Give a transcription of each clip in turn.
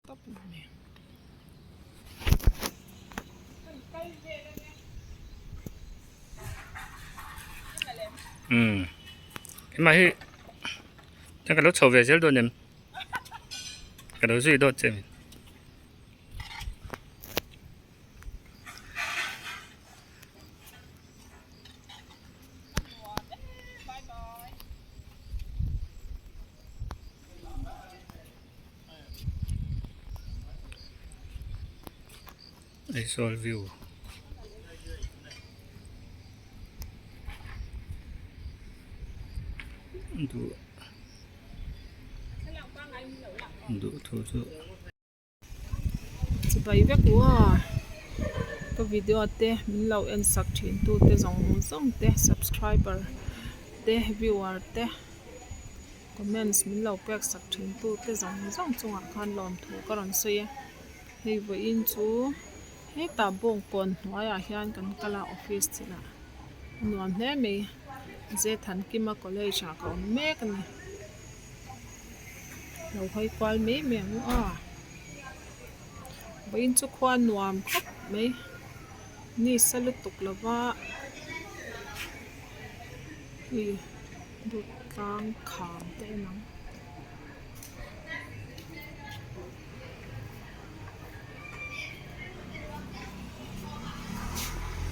Tawp mai. Umm hema hi ka lo chho ve zel dawn em ka lo zui dawt che a ni. Aizawl view duh duh thu chu. Chibai vek u a ka video te min lo en sak thin tu te zawng zawng te subscriber te viewer te. Comments min lo pek sak thin tu te zawng zawng chungah khan lawmthu ka rawn sawi a hei vawiin chu hetah bawngkawn hnuaiah hian kan kal a office chinah a nuam hle mai Zethankima college ah ka awm mek a ni lo hawi kual mai mai ang u a vawiin chu khua nuam khawp mai ni sa lutuk lova hei. Dawt tlang kham te en ang.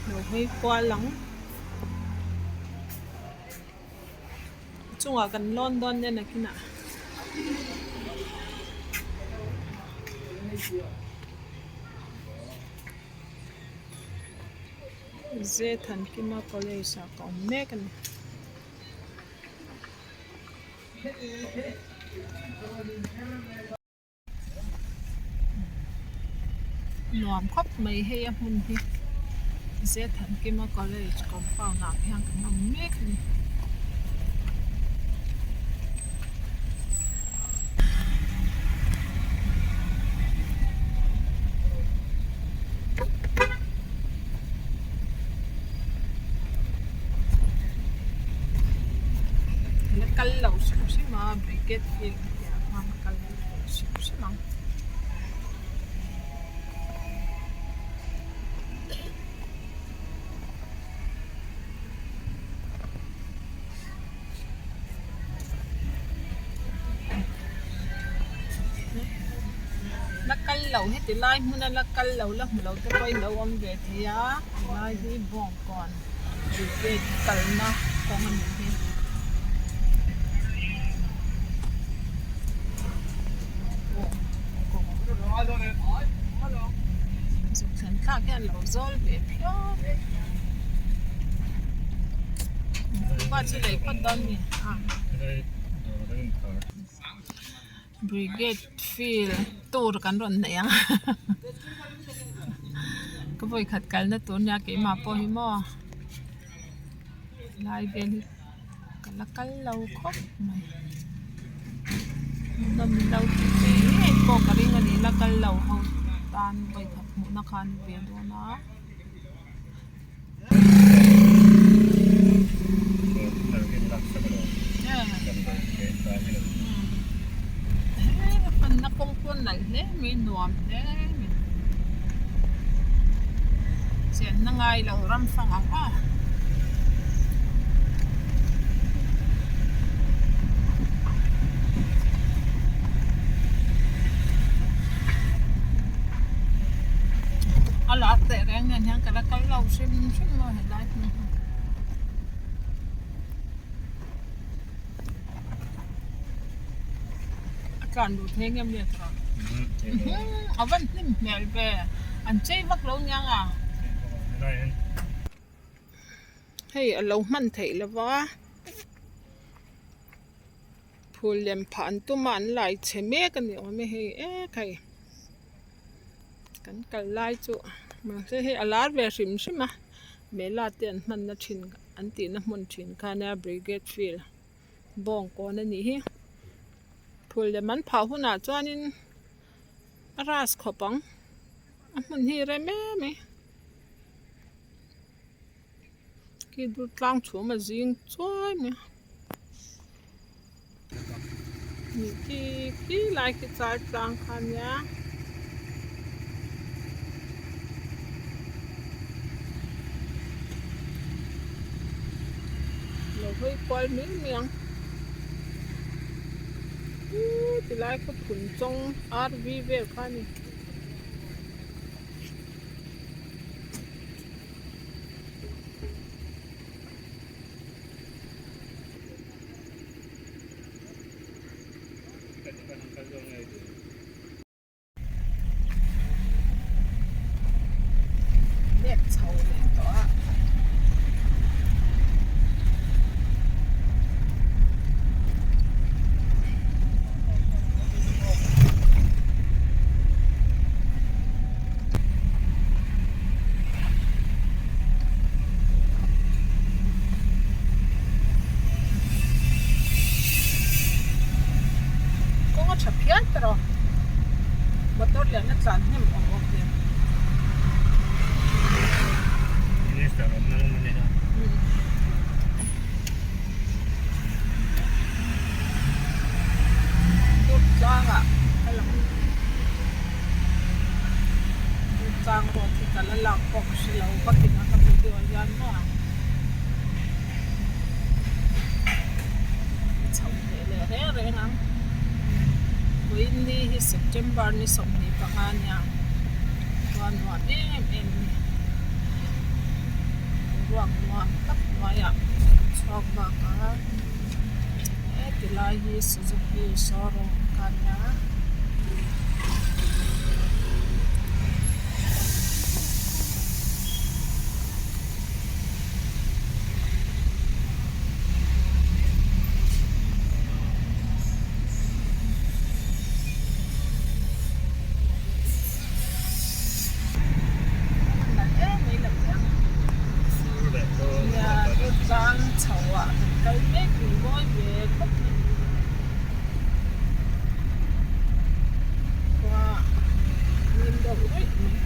Lo hawi kual ang. A chungah kan lawn dawn nia nakinah. Zethankima college ah ka awm mek a ni. Nuam khawp mai hei a hmun hi Zethankima college compound ah hian kan awm mek a ni. La kal lo hrim hrim a brigade field a tih ah khan kal ve hrim hrim ang. La kal lo heti lai hmuna la kal lo la hmu lo te pawhin lo awm ve thei a helai hi bawngkawn brigade kalna kawng a nih hi. Zuk thlen thlak hian lo zawl ve phian. Pa chu lei phawt dawn mi a. Brigade field tour kan rawn nei ang ka vawi khat kalna tur nia keimah pawh hi maw lai vel hi ka la kal lo khawp mai hmuhnawm min lo ti ve ngei pawh ka ring a ni la kal lo ho tan vawi khat hmuhna kha a ni ve dawn a. Panna kawng pawh nalh hle mai nuam hle mai chenna ngai lo ram fang ang aw. A lar teh reng nen hian ka la kal lo hrim hrim maw helai hmun hi. A tlan duh thei ngem nge tawh a van hnim hmel ve an chei vak lo niang a hei a lo hman theih lo va. Phul lem phah an tum a an lai chhe mek a ni awm e hei ek hei kan kal lai chu mahse hei a lar ve hrim hrim a mela te an hman na thin an tih na hmun thin kha ania brigade field bawngkawn a nih hi phul lem an phah hunah chuanin a ras khawp ang a hmun hi rem em e. Khi dur tlang chhum a zing chuai mai a nih khi khi lai khi char tlang kha ania. hawi kual mai mai ang uuu tilai khaw phun chawng RV vel kha a ni. Let chho leh tawh a. Kawng a tha phian ta rawh. Motor lian a tlan hnem awm awm hle. Minister awm na lam a ni a. Tut tlangah ka lang. Tut tlang road hi ka la lak pawh ka hre lo vakin a ka video hian maw. Chho leh leh reng reng ang. Vawiin ni hi September ni 25 a nia. Chuan nuam em em a ni. Boruak nuam tak hnuaiah chhuak bak a heti lai hi Suzuki showroom kha a nia. Tlang chho ah kan kal mek ni mawi ve khawp mai khua hnim deuh ruih mai.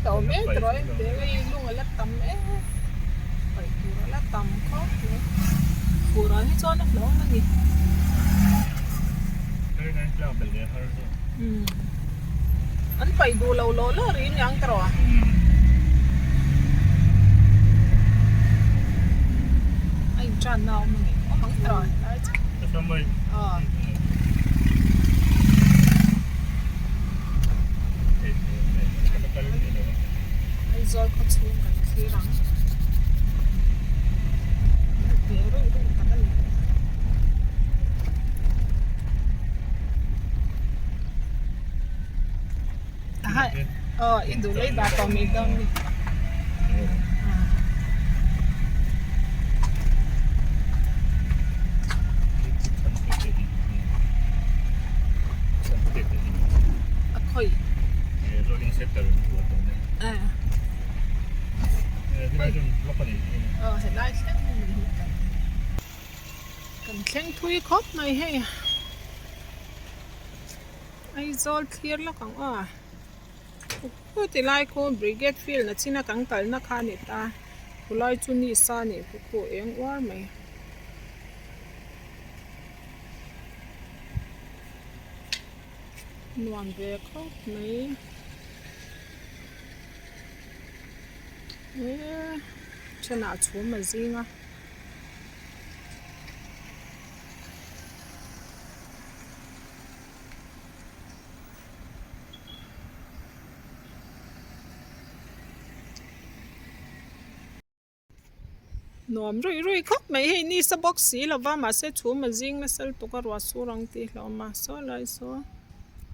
To mek tawh em te hei lung a la tam em paih tur a la tam khawp mai fur ah hi chuan a hlawm a ni. An paih duh lo lawh lawh rih aniang ta rawh a. A in tan na a awm ange awm ang ta rawh a. Aw. Aizawl khaw chhung kan thlir ang. Ve reuh reuh tak a ni. Aw i duh lei dah tawh mai dawn ni. A khawi. Aw helai thleng hi ni hi kan thleng thui khawp mai hei Aizawl thlir lawk ang aw Chuti lai khu Brigade field a china kan kalna kha a ni ta khulai chu ni sa nih khu khu eng uar mai. Nuam ve khawp mai eee thenah chhum a zing a. Nuam ruih ruih khawp mai hei nisa bawk si lova mahse chhum a zing nasa lutuk a ruah sur ang tih hlauhawm a saw lai saw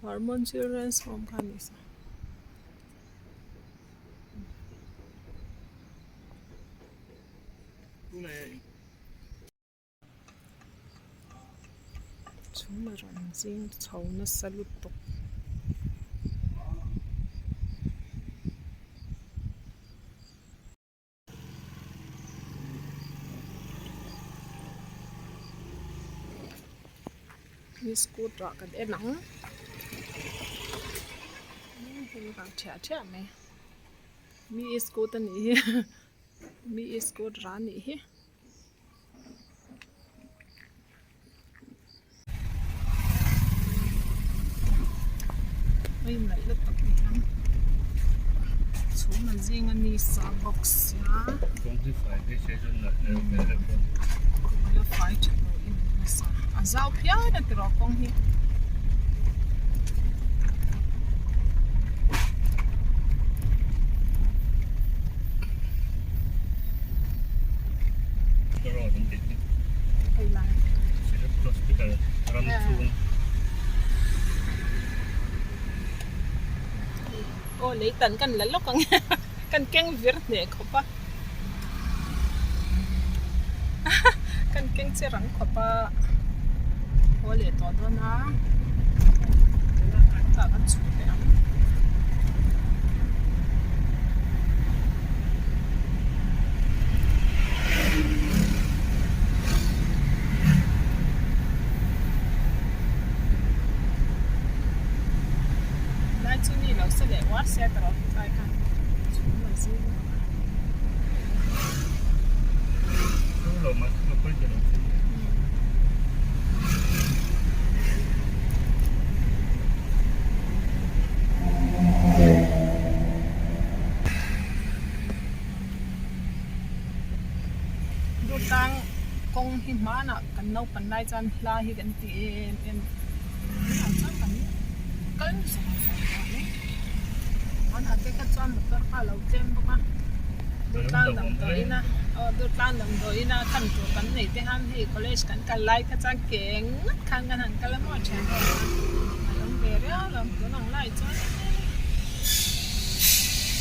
Hormone children's home kha a ni sa. Chhum a rawn zing chho nasa lutuk. Mi scooter ah kan en ang hei vang thiah thiah mai mi scooter a nih hi mi scooter a nih hi. Hei nalh lutuk ni ang chhum a zing a ni sa bawk sia la fai tha lo em nasa a zau phian a tiraw kawng hi. Aw lei tan kan la lawk ang e kan keng vir hneh khawp a kan keng che rang khawp a haw leh tawh dawn a tah kan chhuh leh ang. Lai chu ni lo se leh uar sia ka rawh tlai khan chhung a zing a. Durtlang kawng hi hmanah kan naupan lai chuan hla hi kan ti em em tunah chuan kan kal zawng zawng tawh mai hmanah te kha chuan motor kha a lo tlem bawk a Durtlang damdawiin a aw Durtlang damdawiin a khan tur kan neih te khan hei college kan kal lai kha chuan ke ngawt khan kan han kal a maw thian ho khan a awm ve riau lo tun ang lai chuan.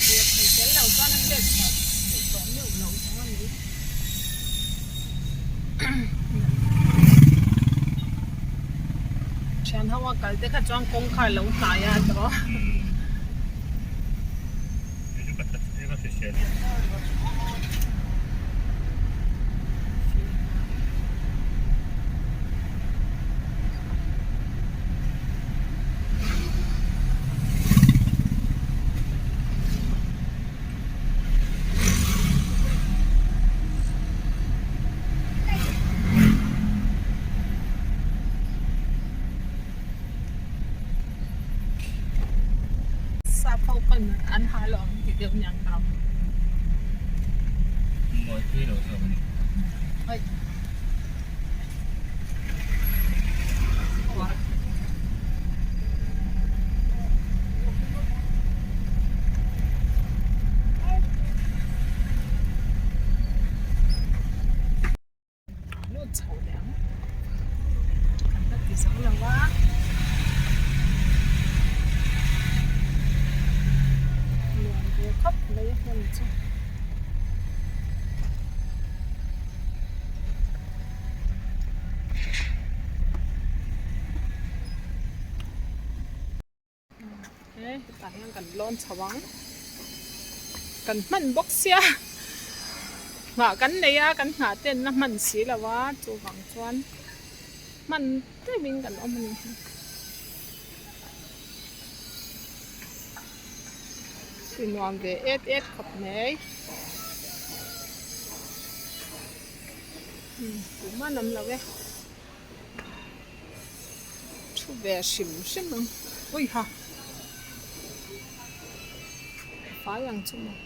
Lirthei tel lo chuan a chet chhuah theih tawh meuh loh zawng a ni. Thian ho a kal te kha chuan kawngkhar lo hnai a tawh. Sap ho pawn an ha lo ang tih deuh niang ka ram. Mawi tui lo zawk a ni. Oi. Lut chho leh ang kan la ti zo lo a nuam ve khawp mai a hmun chu. He hetah hian kan lawn chho ang kan hman bawk sia nghah kan nei a kan nghah ten la hman si lo a chuvang chuan hman deuhin kan awm a ni. Ti nuam ve et et khawp mai. Tumah an awm lo e. Thu ve hrim hrim ang. Ui ha! Fai ang chu maw.